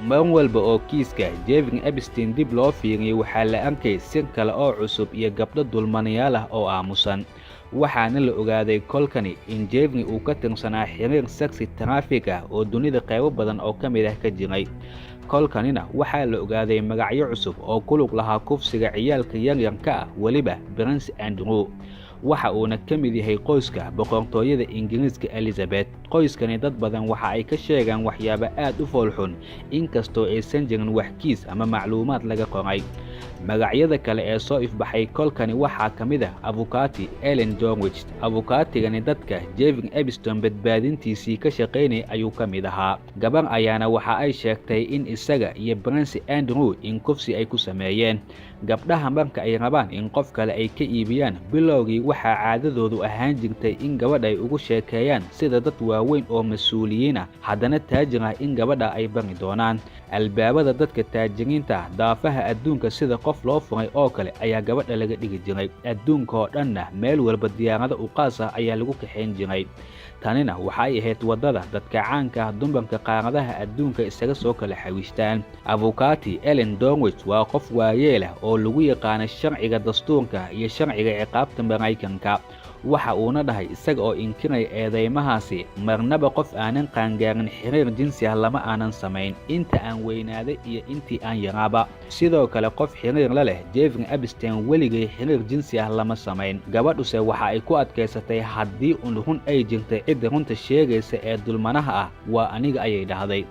Mar walba oo kiiska Jeffrey Epstein dib loo fiiriyay, waxaa la arkay sir kale oo cusub iyo gabdho dulmanayaal ah oo aamusan. Waxaana la ogaaday kolkani in Jeffrey uu ka tirsanaa xiriir sex traffic ah oo dunida qaybo badan oo ka mid ah ka jiray. Kolkanina waxaa la ogaaday magacyo cusub oo ku lug lahaa kufsiga ciyaalka yaryarka ah, weliba Prince Andrew. Waxa uuna ka mid yahay qoyska boqortooyada Ingiriiska Elizabeth. Qoyskani dad badan waxa ay ka sheegaan waxyaabo aad u foolxun, inkastoo aysan jirin wax kiis ama macluumaad laga qoray. Magacyada kale ee soo ifbaxay kolkani waxaa ka mid ah abukaati Ellen Jorwich. Abukaatigani dadka Jeffrey Epstein badbaadintiisii ka shaqaynayay ayuu ka mid ahaa. Gabar ayaana waxa ay sheegtay in isaga iyo Prince Andrew in kufsi ay ku sameeyeen. Gabdhaha marka ay rabaan in qof kale ay ka iibiyaan, bilowgii waxaa caadadoodu ahaan jirtay in gabadha ay ugu sheekeeyaan sida dad waaweyn oo mas-uuliyiin ah, haddana taajir ah, in gabadha ay bari doonaan. Albaabada dadka taajiriinta ah daafaha adduunka sida qof loo furay oo kale ayaa gabadha laga dhigi jiray. Adduunka oo dhanna meel walba diyaarado u qaas ah ayaa lagu kaxayn jiray. Tanina waxay ahayd waddada dadka caanka ah dumarka qaaradaha adduunka isaga soo kala xawiishtaan. Abukaati Ellen Dorwich waa qof waayeel ah oo lagu yaqaano sharciga dastuurka iyo sharciga ciqaabta Maraykanka. Waxa uuna dhahay isaga oo inkiraya eedeymahaasi, "Marnaba qof aanan qaangaarin xiriir jinsi ah lama aanan samayn inta aan weynaaday iyo intii aan yaraaba. Sidoo kale qof xiriir la leh Jeffrey Epstein weligay xiriir jinsi ah lama samayn." Gabadhuse waxa ay ku adkaysatay, "Haddii un run ay jirtay, cidda runta sheegaysa ee dulmanaha ah waa aniga," ayay dhahday.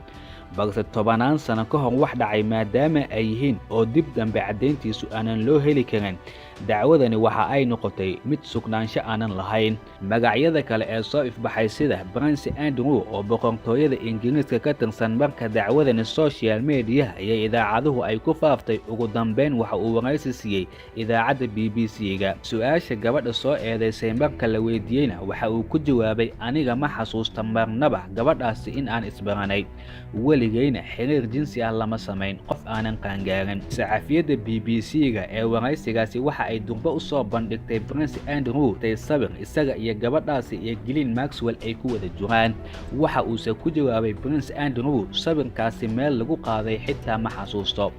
Balse 10-naan sano ka hor wax dhacay maadaama ay yihiin oo dib dambe caddayntiisu aanan loo heli karin, dacwadani waxa ay noqotay mid sugnaansho aanan lahayn. Magacyada kale ee soo ifbaxay sida Prince Andrew oo boqortooyada Ingiriiska ka tirsan, marka dacwadani social mediaha iyo idaacaduhu ay ku faaftay, ugu dambeyn waxa uu waraysi siiyey idaacadda BBC-ga. Su-aasha gabadha soo eedeysay marka la weydiiyeyna, waxa uu ku jawaabay, "Aniga ma xasuusta marnaba gabadhaasi in aan isbaranay, weligayna xiriir jinsi ah lama samayn qof aanan qaangaarin." Saxafiyadda BBC-ga ee waraysigaasi waxa ay durba u soo bandhigtay Prince Andrew tay sawir isaga iyo gabadhaasi iyo Ghislaine Maxwell ay ku wada jiraan. Waxa uuse ku jawaabay Prince Andrew, "Sawirkaasi meel lagu qaaday xitaa ma xasuusto."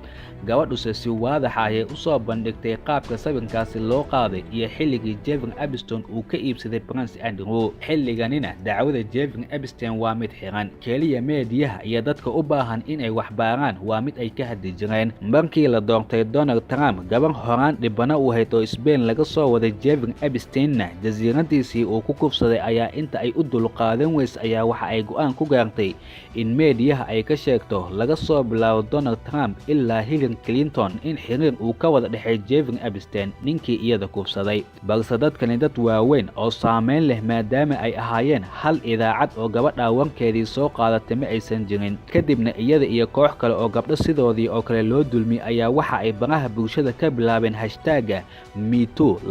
Gabadhuse si waadaxa ayay u soo bandhigtay qaabka sawirkaasi loo qaaday iyo xilligii Jeffrey Epstein uu ka iibsaday Prince Andrew. Xilliganina dacwada Jeffrey Epstein waa mid xiran, keliya meediyaha iyo dadka u baahan inay wax baaraan waa mid ay ka hadli jireen. Markii la doortay Donald Trump, gabar horaan dhibano u hayd oo Spain laga soo waday Jeffrey Epsteinna jasiiradiisii uu ku kufsaday ayaa inta ay u dulqaadan weyse ayaa waxa ay go'aan ku gaartay in meediyaha ay ka sheegto laga soo bilaabo Donald Trump ilaa Hillary Clinton in xiriir uu ka wada dhexeey Jeffrey Epstein, ninkii iyada kufsaday. Balse dadkani dad waaweyn oo saameyn leh maadaama ay ahaayeen, hal idaacad oo gabadha warkeedii soo qaadatay ma aysan jirin. Kadibna iyada iyo koox kale oo gabdho sidoodii oo kale loo dulmiyey ayaa waxa ay baraha bulshada ka bilaabeen hashtagga MeToo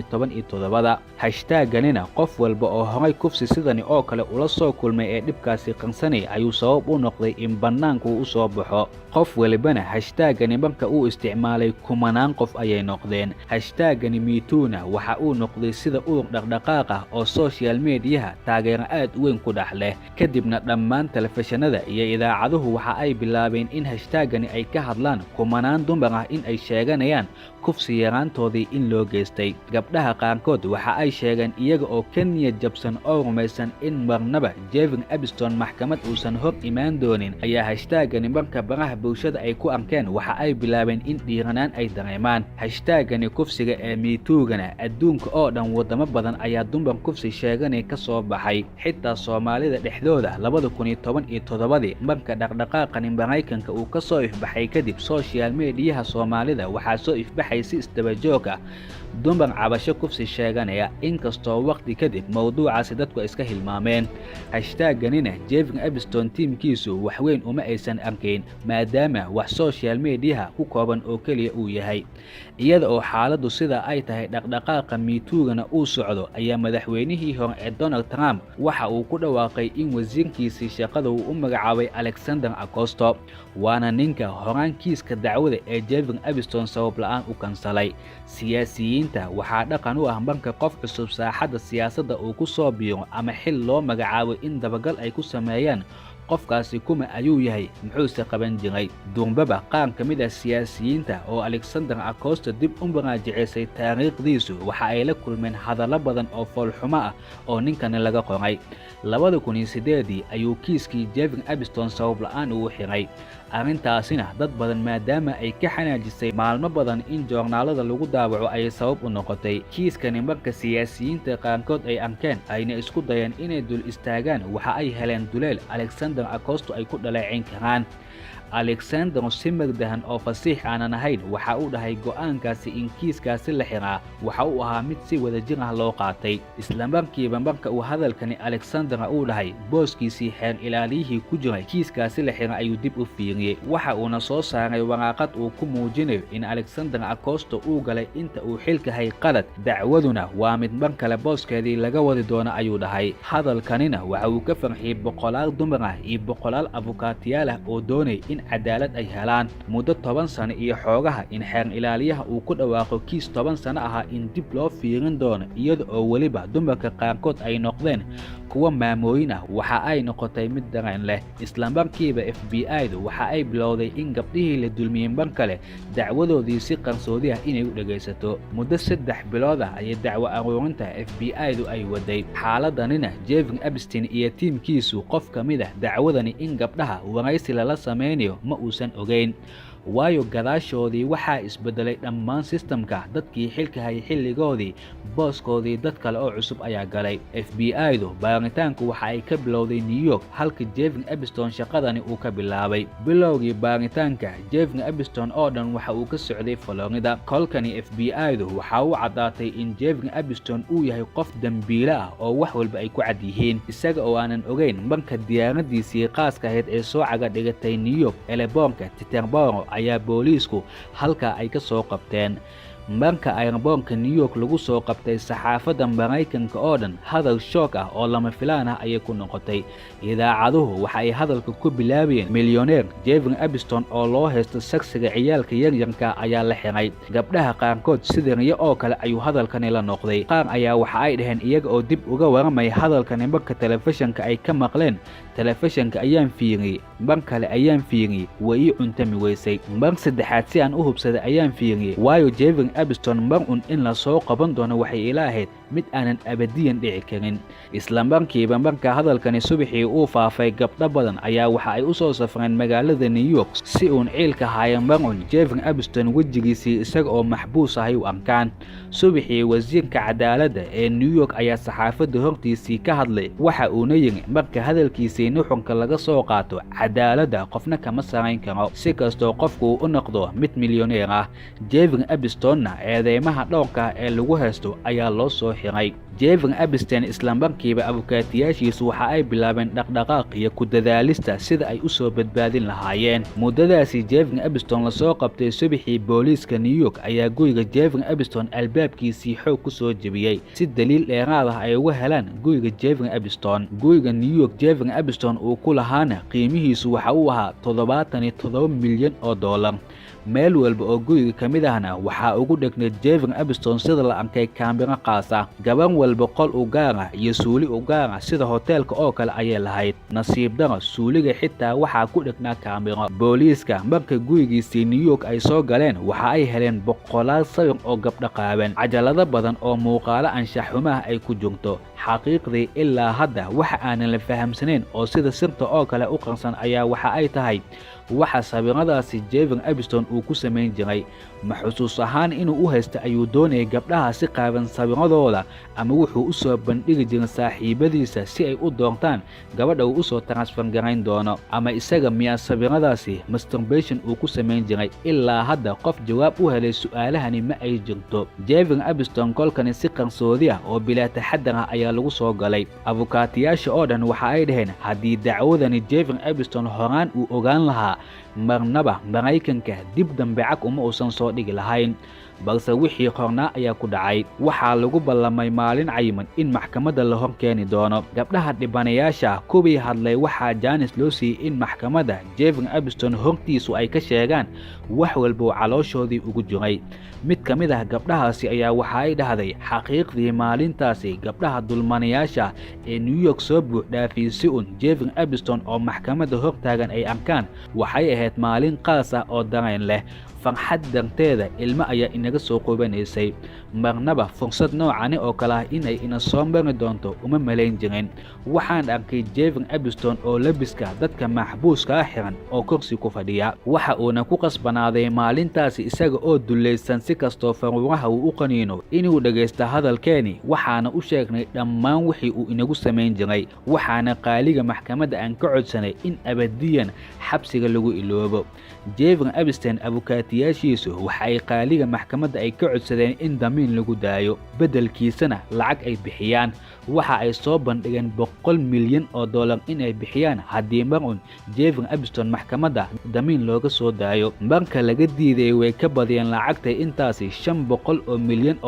2017-da. Hashtagganina qof walba oo horay kufsi sidani oo kale ula soo kulmay ee dhibkaasi qansanay ayuu sabab u noqday in bannaanku uu u soo baxo. Qof walibana hashtaggani marka uu isticmaalay, kumanaan qof ayay noqdeen. Hashtaggani MeToo-na waxa uu noqday sida urur dhaqdhaqaaq ah oo social mediaha taageero aad u weyn ku dhex leh. Kadibna dhammaan telefishinada iyo idaacaduhu waxa ay bilaabeen in hashtaggani ay ka hadlaan kumanaan dumar ah in ay sheeganayaan kufsi yaraantoodii in loo geystay. Gabdhaha qaarkood waxa ay sheegeen iyaga oo ka niyad jabsan oo rumaysan in marnaba Jeffrey Epstein maxkamad uusan hor imaan doonin ayaa hashtaggani marka baraha bulshada ay ku arkeen waxa ay bilaabeen in dhiiranaan ay dareemaan. Hashtaggani kufsiga ee MeToo-gana adduunka oo dhan wadamo badan ayaa dumar kufsi sheeganay ka soo baxay, xitaa Soomaalida dhexdooda. 2017-dii marka dhaqdhaqaaqani Maraykanka uu ka soo ifbaxay kadib, social mediaha Soomaalida waxaa soo ifbaxay si isdaba joog ah dumar cabasho kufsi sheeganaya, inkastoo waqti kadib mowduucaasi dadku iska hilmaameen. Hashtagganina Jeffrey Epstein tiimkiisu waxweyn uma aysan arkayn, maadaama wax social mediaha ku kooban oo keliya uu yahay. Iyada oo xaaladdu sida ay tahay, dhaqdhaqaaqa MeToo-gana uu socdo, ayaa madaxweynihii hore ee Donald Trump waxa uu ku dhawaaqay in wasiirkiisii shaqada uu u magacaabay Alexander Acosta, waana ninka horaan kiiska dacwada ee Jeffrey Epstein sabab la-aan u kansalay. Siyaasiyiinta waxaa dhaqan u ah marka qof cusub saaxadda siyaasadda uu ku soo biiro ama xil loo magacaabo in dabagal ay ku sameeyaan. Qofkaasi kuma ayuu yahay? Muxuuse qaban jiray? Durbaba qaar ka mid ah siyaasiyiinta oo Alexander Acosta dib u muraajaceysay taariikhdiisu waxa ay la kulmeen hadallo badan oo foolxumo ah oo ninkani laga qoray. 2008-dii ayuu kiiskii Jeffrey Epstein sabab la'aan ugu xiray. Arrintaasina dad badan maadaama ay ka xanaajisay, maalmo badan in joornaalada lagu daawaco ayay sabab u noqotay. Kiiskani marka siyaasiyiinta qaarkood ay arkeen ayna isku dayeen inay dul istaagaan, waxa ay heleen duleel Alexander Acosta ay ku dhaleeceyn karaan. Alexander si magdahan oo fasiix aanan ahayn waxa uu dhahay go'aankaasi in kiiskaasi la xiraa waxa uu ahaa mid si wadajir ah loo qaatay. Islamarkiiba marka uu hadalkani Alexander uu dhahay, booskiisii xeer ilaaliyihii ku jiray kiiskaasi la xira ayuu dib u fiiriyey. Waxa uuna soo saaray waraaqad uu ku muujinayo in Alexander Acosta uu galay inta uu xilka hay qalad, dacwaduna waa mid mar kale booskeedii laga wadi doono, ayuu dhahay. Hadalkanina waxa uu ka farxiyey boqolaal dumar ah iyo boqolaal abukaatiyaal ah oo doonay in cadaalad ay helaan. Muddo 10 sano iyo xoogaha in xeer ilaaliyaha uu ku dhawaaqo kiis 10 sano ahaa in dib loo fiirin doono, iyada oo weliba dumarka qaarkood ay noqdeen kuwa maamooyin ah, waxa ay noqotay mid dareen leh. Islamarkiiba FBI-du waxa ay bilowday in gabdhihii la dulmiyey mar kale dacwadoodii si qarsoodi ah inay u dhegaysato. Muddo 3 bilood ah ayay dacwo aruurinta FBI-du ay waday. Xaaladanina Jeffrey Epstein iyo tiimkiisu qof ka mid ah dacwadani in gabdhaha waraysi lala sameynayo ma uusan ogeyn, waayo gadaashoodii waxaa isbedelay dhammaan sistamka. Dadkii xilka hayay xilligoodii booskoodii dad kale oo cusub ayaa galay. FBI-du baaritaanku waxa ay ka bilowday New York, halka Jeffrey Epstein shaqadani uu ka bilaabay. Bilowgii baaritaanka Jeffrey Epstein oo dhan waxa uu ka socday Florida. Kolkani FBI-du waxa uu caddaatay in Jeffrey Epstein uu yahay qof dembiile ah oo wax walba ay ku cad yihiin, isaga oo aanan ogeyn marka diyaaradiisii qaaska ahayd ee soo caga dhigatay New York airport-ka Teterboro ayaa booliisku halkaa ay ka soo qabteen. Marka airport-ka New York lagu soo qabtay, saxaafadda Maraykanka oo dhan hadal shock ah oo lama filaan ah ayay ku noqotay. Idaacaduhu waxa ay hadalka ku bilaabayeen: "Milyoneer Jeffrey Epstein oo loo haysto saksiga ciyaalka yaryarka ayaa la xiray." Gabdhaha qaarkood sida riyo oo kale ayuu hadalkani la noqday. Qaar ayaa waxa ay dhaheen, iyaga oo dib uga waramaya hadalkani marka telefishanka ay ka maqleen: "Telefishanka ayaan fiiriyey, mar kale ayaan fiiriyey, way ii cuntami weysay. Mar saddexaad si aan u hubsaday ayaan fiiriyey, waayo Jeffrey Epstein mar un in la soo qaban doono waxay ila ahayd mid aanan abadiyan dhici karin." Isla markiiba marka hadalkani subaxii uu faafay, gabdho badan ayaa waxa ay u soo safreen magaalada New York si uun ciilka haya mar un Jeffrey Epstein wejigiisii isaga oo maxbuus ahay u arkaan. Subaxii wasiirka cadaaladda ee New York ayaa saxaafadda hortiisii ka hadlay. Waxa uuna yidhi: "Marka hadalkiisii nuxurka laga soo qaato, cadaaladda qofna kama sarayn karo, si kastoo qofku u noqdo mid milyoneer ah." Jeffrey Epsteinna eedeymaha dhowrka ah ee lagu haysto ayaa loo soo xiray. Jeffrey Epstein islamarkiiba abukaatiyaashiisu waxa ay bilaabeen dhaqdhaqaaq iyo ku dadaalista sida ay u soo badbaadin lahaayeen. Muddadaasi Jeffrey Epstein lasoo qabtay, subaxii booliiska New York ayaa guriga Jeffrey Epstein albaabkiisii xoog ku soo jebiyey si daliil dheeraad ah ay uga helaan guriga Jeffrey Epstein. Guriga New York Jeffrey Epstein uu ku lahaana qiimihiisu waxa uu ahaa $77 milyan. Meel walba oo guriga ka mid ahna waxaa ugu dhegnayd Jeffrey Epstein, sida la arkay, kaamiro qaas ah. Gaban walba qol u gaar ah iyo suuli u gaar ah sida hoteelka oo kale ayay lahayd. Nasiib daro, suuliga xitaa waxaa ku dhegnaa kaamiro. Booliiska marka gurigiisii New York ay soo galeen, waxa ay heleen boqolaal sawir oo gabdho qaaban, cajalado badan oo muuqaalo anshax xumaha ay ku jirto. Xaqiiqdii ilaa hadda waxa aanan la fahamsanayn oo sida sirta oo kale u qarsan ayaa waxa ay tahay waxa sawiradaasi Jeffrey Epstein uu ku samayn jiray. Ma xusuus ahaan inuu u haysta ayuu doonayay gabdhaha si qaaban sawiradooda, ama wuxuu u soo bandhigi jiray saaxiibadiisa si ay u doortaan gabadha uu usoo transfer garayn doono, ama isaga miyaa sawiradaasi masturbation uu ku samayn jiray? Ilaa hadda qof jawaab u helay su'aalahani ma ay jirto. Jeffrey Epstein kolkani si qarsoodi ah oo bilaa taxadar ah ayaa lagu soo galay. Abukaatiyaasha oo dhan waxa ay dhaheen haddii dacwadani Jeffrey Epstein horaan uu ogaan lahaa Marnaba Maraykanka dib dambe cag uma uusan soo dhigi lahayn, balse wixii qornaa ayaa ku dhacay. Waxaa lagu ballamay maalin cayiman in maxkamadda la hor keeni doono gabdhaha dhibanayaasha. Kuwii hadlay waxaa jaanis loo siiyey in maxkamadda Jeffrey Epstein hortiisu ay ka sheegaan wax walba oo calooshoodii ugu jiray. Mid ka mid ah gabdhahaasi ayaa waxa ay dhahday: "Xaqiiqdii maalintaasi gabdhaha dulmanayaasha ee New York soo buux dhaafiyey si un Jeffrey Epstein oo maxkamadda hortaagan ay arkaan, waxay ahayd maalin qaas ah oo dareen leh. Farxad darteeda ilmo ayaa inaga soo qubanaysay. Marnaba fursad noocani oo kale ah inay ina soo mari doonto uma malayn jirin. Waxaan arkay Jeffrey Epstein oo labiska dadka maxbuuskaa xiran oo kursi ku fadhiya." Waxa uuna ku qasbanaaday maalintaasi, isaga oo dullaysan, si kastoo faruuraha uu u qaniino, inuu dhegaysto hadalkeeni. Waxaana u sheegnay dhammaan wixii uu inagu samayn jiray, waxaana qaaliga maxkamadda aan ka codsanay in abadiyan xabsiga lagu iloobo. Jeffrey Epstein abukaatiyaashiisu waxa ay qaaliga maxkamadda ay ka codsadeen in damiin lagu daayo, beddelkiisana lacag ay bixiyaan. Waxa ay soo bandhigeen $100 milyan inay bixiyaan haddii mar un Jeffrey Epstein maxkamadda damiin looga soo daayo. Marka laga diiday, way ka badiyeen lacagtay intaasi, $500 milyan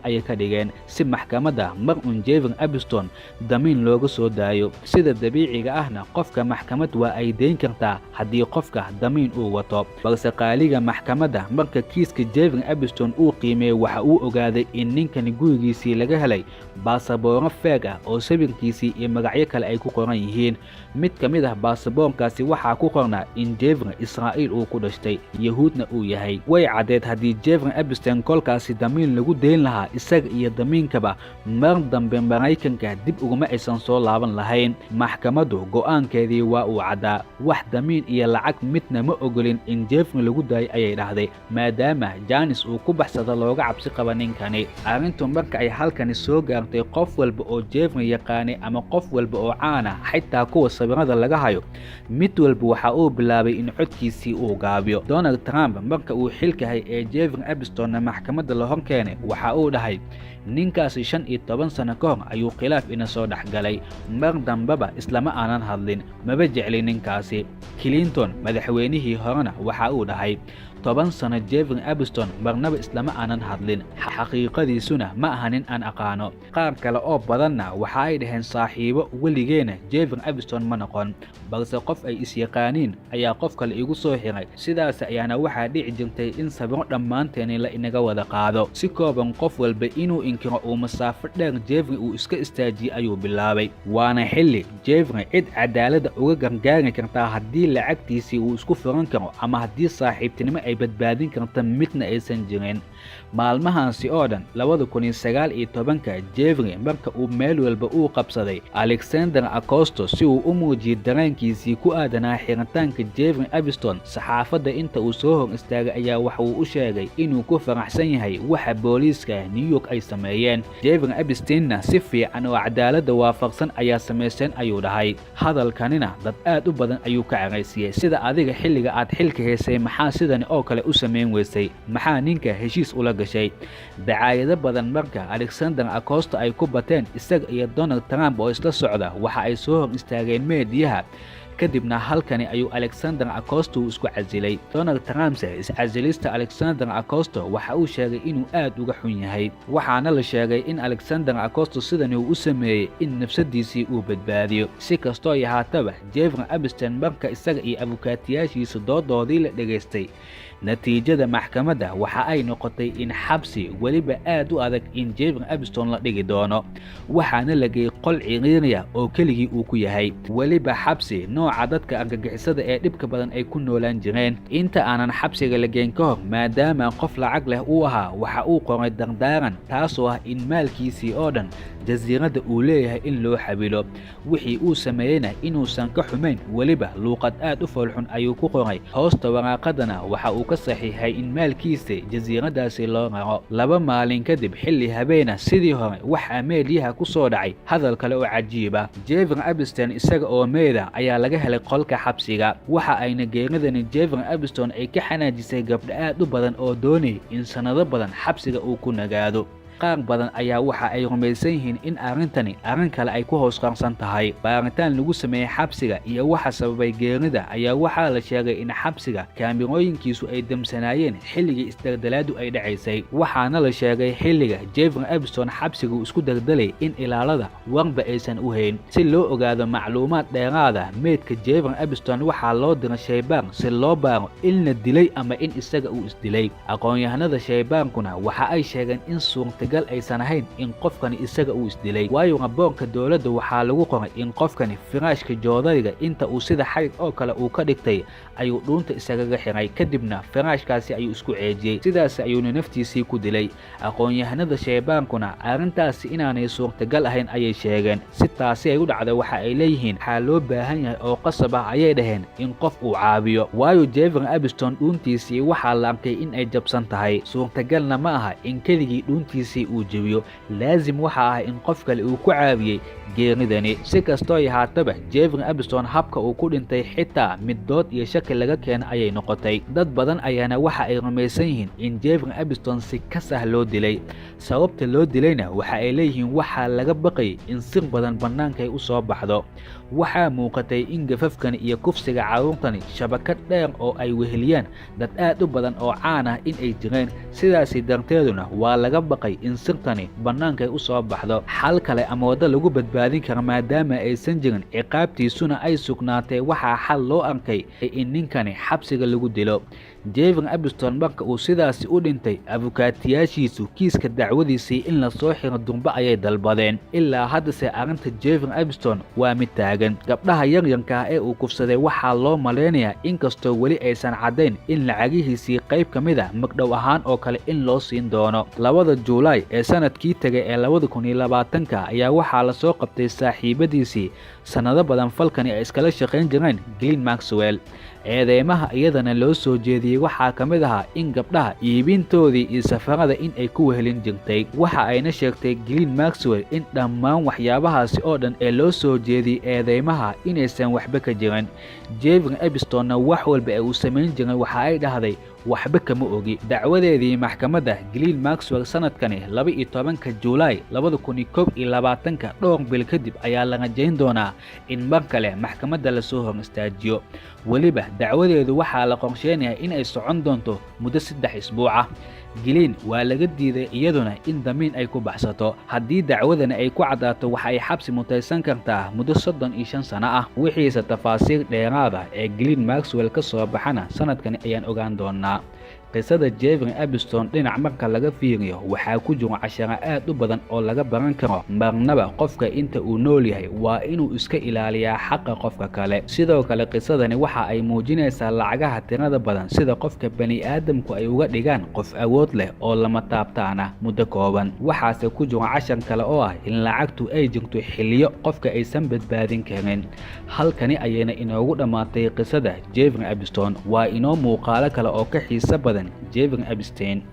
ayay ka dhigeen si maxkamadda mar un Jeffrey Epstein damiin looga soo daayo. Sida dabiiciga ahna, qofka maxkamad waa ay dayn kartaa haddii qofka damiin uu wato. Balse qaaliga maxkamadda marka kiiska Jeffrey Epstein uu qiimeeyey, waxa uu ogaaday in ninkani gurigiisii laga helay baasabooro fake ah oo sawirkiisii iyo magacyo kale ay ku qoran yihiin. Mid ka mid ah baasaboorkaasi waxaa ku qornaa in Jeffrey Israa'iil uu ku dhashtay, Yahuudna uu yahay. Way caddeed haddii Jeffrey Epstein kolkaasi damiin lagu dayn lahaa, isaga iyo damiinkaba mar dambe Maraykanka dib uguma aysan soo laaban lahayn. Maxkamaddu go'aankeedii waa uu caddaa. "Wax damiin iyo lacag midna ma ogolin in Jeffrey lagu daayo," ayay dhahday, maadaama jaanis uu ku baxsado looga cabsi qaba ninkani. Arrintu marka ay halkani soo gaartay, qof walba oo Jeffrey yaqaanay ama qof walba oo caan ah, xitaa kuwa sawirada laga hayo, mid walba waxa uu bilaabay in codkiisii uu gaabiyo. Donald Trump marka uu xilka hay ee Jeffrey Epsteinna maxkamadda la hor keenay, waxa uu dhahay: "Ninkaasi 15 sano ka hor ayuu khilaaf ina soo dhex galay. Mar dambeba islama aanan hadlin, maba jeclin ninkaasi." Clinton, madaxweynihii horena, waxa uu dhahay: "10 sano Jeffrey Epstein marnaba islama aanan hadlin, xaqiiqadiisuna ma aha nin aan aqaano." Qaar kale oo badanna waxa ay dhaheen: "Saaxiibo weligeena Jeffrey Epstein ma noqon, balse qof ay isyaqaaniin ayaa qof kale igu soo xiray. Sidaas ayaana waxaa dhici jirtay in sawiro dhammaanteeni la inaga wada qaado." Si kooban, qof walba inuu inkiro uu masaafo dheer Jeffrey uu iska istaajiyey ayuu bilaabay. Waana xilli Jeffrey cid cadaaladda uga gargaari kartaa, haddii lacagtiisii uu isku furan karo ama haddii saaxiibtinimo ay badbaadin karta, midna aysan jirin. Maalmahaasi oo dhan, 2019-ka, Jeffrey marka uu meel walba uu qabsaday, Alexander Acosta si uu u muujiyey dareenkiisii ku aadanaa xiritaanka Jeffrey Epstein, saxaafadda inta uu soo hor istaagay ayaa waxa uu u sheegay inuu ku faraxsan yahay waxa booliiska New York ay sameeyeen. Jeffrey Epsteinna si fiican oo cadaaladda waafaqsan ayaa samaysteen, ayuu dhahay. Hadalkanina dad aad u badan ayuu ka caraysiiyey. Sida adiga xilliga aad xilka haysay maxaa sidani oo kale u samayn weysay? Maxaa ninka heshiis ula gashay? Dacaayado badan marka Alexander Acosta ay ku bateen, isaga iyo Donald Trump oo isla socda waxa ay soo hor istaageen meediyaha. Kadibna halkani ayuu Alexander Acosta uu isku casilay. Donald Trumpse iscasilista Alexander Acosta waxa uu sheegay inuu aad uga xun yahay, waxaana la sheegay in Alexander Acosta sidani uu u sameeyey in nafsadiisii uu badbaadiyo. Si kastoo ay ahaataba, Jeffrey Epstein marka isaga iyo abukaatiyaashiisa doodoodii la dhegaystay, natiijada maxkamadda waxa ay noqotay in xabsi weliba aad u adag in Jeffrey Epstein la dhigi doono. Waxaana la geeyey qol ciriiriya oo keligii uu ku yahay, weliba xabsi nooca dadka argagixisada ee dhibka badan ay ku noolaan jireen. Inta aanan xabsiga la geyn ka hor, maadaama qof lacag leh uu ahaa, waxa uu qoray dardaaran, taasoo ah in maalkiisii oo dhan jasiiradda uu leeyahay in loo xabilo, wixii uu sameeyeyna inuusan ka xumayn. Weliba luuqad aad u foolxun ayuu ku qoray. Hoosta waraaqadana waxa uu ka saxiixay in maalkiisa jasiiraddaasi loo raro. 2 maalin kadib, xilli habeena, sidii hore waxaa meediyaha ku soo dhacay hadal kale oo cajiiba. Jeffrey Epstein isaga oo meeda ayaa laga helay qolka xabsiga. Waxa ayna geeridani Jeffrey Epstein ay ka xanaajisay gabdho aad u badan oo doonayay in sannado badan xabsiga uu ku nagaado. Qaar badan ayaa waxa ay rumaysan yihiin in arrintani arrin kale ay ku hoos qarsan tahay. Baaritaan lagu sameeyey xabsiga iyo waxa sababay geerida ayaa waxaa la sheegay in xabsiga kaamirooyinkiisu ay damsanaayeen xilligii isdaldalaadu ay dhacaysay. Waxaana la sheegay xilliga Jeffrey Epstein xabsigu isku daldalay in ilaalada warba aysan u hayn. Si loo ogaado macluumaad dheeraada, meydka Jeffrey Epstein waxaa loo diray shaybaar si loo baaro in la dilay ama in isaga uu isdilay. Aqoon-yahanada shaybaankuna waxa ay sheegeen in suurtagal aysan ahayn in qofkani isaga uu isdilay, waayo raboorka dowladda waxaa lagu qoray in qofkani firaashka joodariga inta uu sida xarig oo kale uu ka dhigtay ayuu dhuunta isagaga xiray, kadibna firaashkaasi ayuu isku ceejiyey, sidaas ayuuna naftiisii ku dilay. Aqoon-yahanada shaybaankuna arrintaasi inaanay suurtagal ahayn ayay sheegeen. Si taasi ay u dhacday, waxa ay leeyihiin waxaa loo baahan yahay oo qasab ah, ayay dhaheen, in qof uu caabiyo, waayo Jeffrey Epstein dhuuntiisii waxaa la arkay in ay jabsan tahay. Suurtagalna ma aha in keligii dhuuntiisii uu jebiyo. Laasim waxa ah in qof kale uu ku caawiyey geeridani. Si kastoo ay haataba, Jeffrey Epstein habka uu ku dhintay xitaa mid dood iyo shaki laga keena ayay noqotay. Dad badan ayaana waxa ay rumaysan yihiin in Jeffrey Epstein si kas ah loo dilay. Sababta loo dilayna waxa ay leeyihiin waxaa laga baqayay in sir badan bannaanka ay u soo baxdo. Waxaa muuqatay in gafafkani iyo kufsiga carruurtani shabakad dheer oo ay weheliyaan dad aad u badan oo caan ah in ay jireen, sidaasi darteeduna waa laga baqay in sirtani bannaanka ay u soo baxdo. Xal kale ama waddo lagu badbaadin kara maadaama aysan jirin, ciqaabtiisuna ay sugnaatay, waxaa xal loo arkay in ninkani xabsiga lagu dilo. Jeffrey Epstein marka uu sidaasi u dhintay, abukaatiyaashiisu kiiska dacwadiisii in lasoo xiro durba ayay dalbadeen. Ilaa haddase arrinta Jeffrey Epstein waa mid taagan. Gabdhaha yaryarka ah ee uu kufsaday waxaa loo malaynayaa, inkastoo weli aysan caddayn, in lacagihiisii qayb ka mid a magdhow ahaan oo kale in loo siin doono. 2da Juulaay ee sanadkii tegay ee 2020-ka ayaa waxaa lasoo qabtay saaxiibadiisii sannado badan falkani ay iskala shaqayn jireen, Ghislaine Maxwell. Eedeymaha iyadana loo soo jeediyey waxaa ka mid ahaa in gabdhaha iibintoodii iyo safarada in ay ku wehelin jirtay. Waxa ayna sheegtay Ghislaine Maxwell in dhammaan waxyaabahaasi oo dhan ee loo soo jeediyey eedeymaha inaysan waxba ka jirin. Jeffrey Epsteinna wax walba ee uu samayn jiray, waxa ay dhahday, waxba kama ogi. Dacwadeedii maxkamadda Ghislaine Maxwell sanadkani 12-ka Juulaay 2021-ka, dhowr bil kadib, ayaa la rajayn doonaa in mar kale maxkamadda lasoo hor istaajiyo. Weliba dacwadeedu waxaa la qorsheynayaa in ay socon doonto muddo 3 isbuuc ah. Ghislaine waa laga diiday iyaduna in damiin ay ku baxsato. Haddii dacwadani ay ku caddaato, waxa ay xabsi mutaysan kartaa muddo 35 sano ah. Wixiise tafaasiir dheeraad ah ee Ghislaine Maxwell ka soo baxana sanadkani ayaan ogaan doonaa. Qisada Jeffrey Epstein dhinac marka laga fiiriyo, waxaa ku jiro casharo aad u badan oo laga baran karo. Marnaba qofka inta uu nool yahay waa inuu iska ilaaliyaa xaqa qofka kale. Sidoo kale qisadani waxa ay muujinaysaa lacagaha tirada badan sida qofka bani aadamku ay uga dhigaan qof awood leh oo lama taabtaan ah muddo kooban. Waxaase ku jiro cashar kale oo ah in lacagtu ay jirto xilliyo qofka aysan badbaadin karin. Halkani ayayna inoogu dhammaatay qisada Jeffrey Epstein. Waa inoo muuqaalo kale oo ka xiiso badan Jeffrey Epstein.